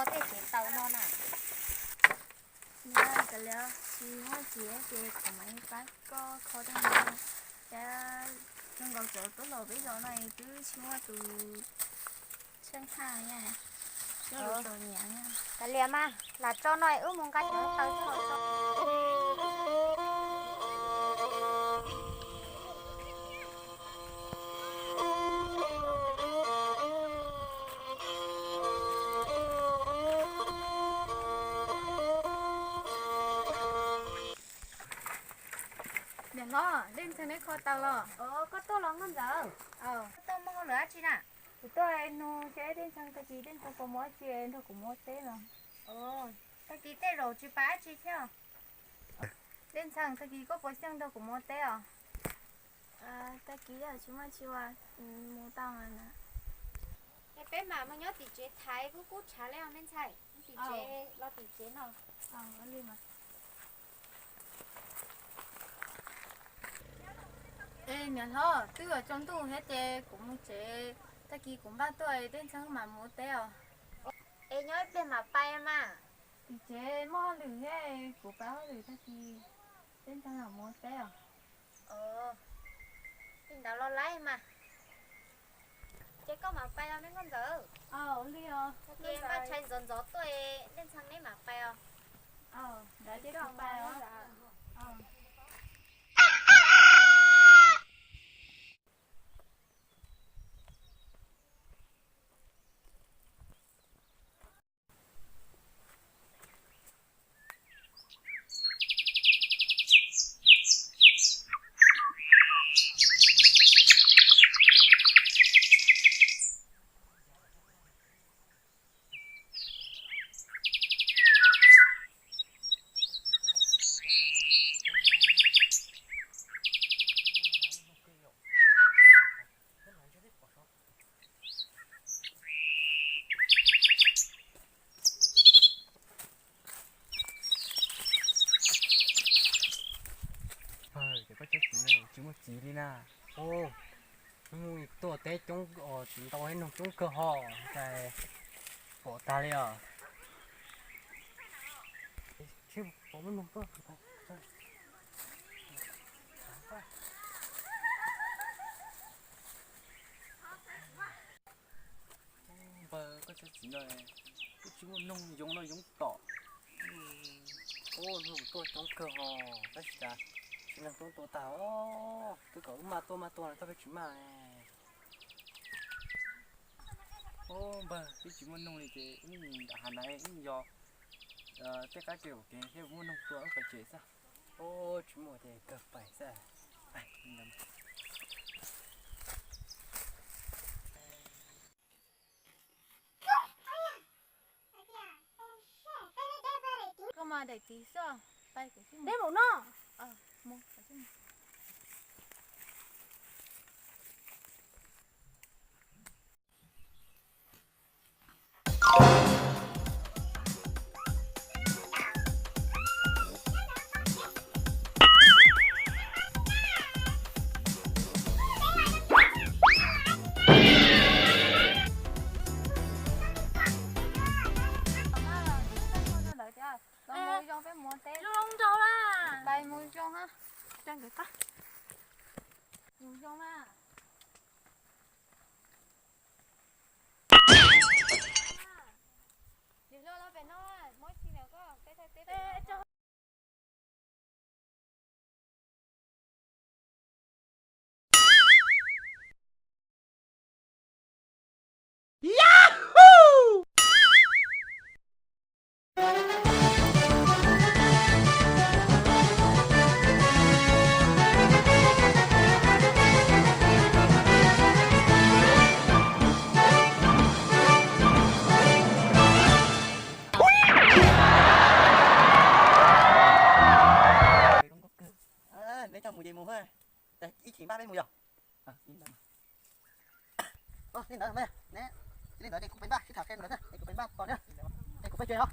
Tej tsev taws no na. Nyob kav liam, tsis muaj tsev ces kuv mam li pab koj kho tej no. Cas zoo nkaus cov tuaj los peb zos no twb tsis muaj tus tsheej haj na, coj los txom nyem na. Kav liam mas, lam tso no wb mus nqa cov taws tso. Niam hlob, Dej Ntxhee neb kho taws los? Koj tuaj los Nkauj Ntxawm? Koj tuaj muaj hauj lwm dab tsi na? Kuv tuaj nug seb Dej Ntxhee tag kis Dej Ntxhee puas mus dab tsi nrog kuv mus ua teb no. Tag kis tej zaum tsis pais dab tsi thiab. Dej Ntxhee, tag kis koj puas xyeej nrog kuv mus ua teb os? Tag kis yog tsis muaj tsi ua, mus tau na. Es peb mam mus nyob tim tsev thaiv kub kub tshav li os me ntxhais. Tim tsev los tim tsev no. Es niam hlob, twb yuav tsaus ntuj thiab ces kuv mus tsev, tag kis kuv npaj tuaj Dej Ntxhee mam mus ua teb os. Es nyob ib pliag mam pais mas. Tim tsev muaj hauj lwm thiab, kuv pab hauj lwm tag kis Dej Ntxhee mam mus ua teb os. Li ntawd los laib mas. Ces koj mam pais los me Nkauj Ntxawm. Ces npaj tshais ntxov ntxov tuaj, Dej Ntxhee neb mam pais os. Ces koj tsob txiv no tsis muaj txiv li na. Mus tuaj teb coob os, txiv ntau thiab noog coob kawg ho, cas pom tag li os. Npawg, koj tsob txiv no twb tsis muaj noog, yoov no yoov tom. Ub, noog tuaj coob kawg ho, tab sis cas tsis neeg tuaj tua tag os. Twb kom wb maj tuaj maj tuaj no koj pheej tsis maj ne. Ub, npawg, twb tsis muaj noog li ces wb nram hav na wb yog tej qab ke ua ke thiab muaj noog tua wb pais tsev xwb. Ub, tsis muaj ces kawg pais xwb. Koj mas daim tiv xwb, peb mus no. Los mus zoo peb mus teb. Zoo nraug la. Pais mus zoo ha. Mus zoo na. Yawg hluas los pem no, muab tsis ntawm koj, peb thaij teb pem no. Neb coj mus ces mus, ib chim npaj peb mus yog. Li ntawd, li ntawd ces kuv pais npaj sib tham qhia ntawd, es kuv pais npaj tos na, es kuv pais tsev os.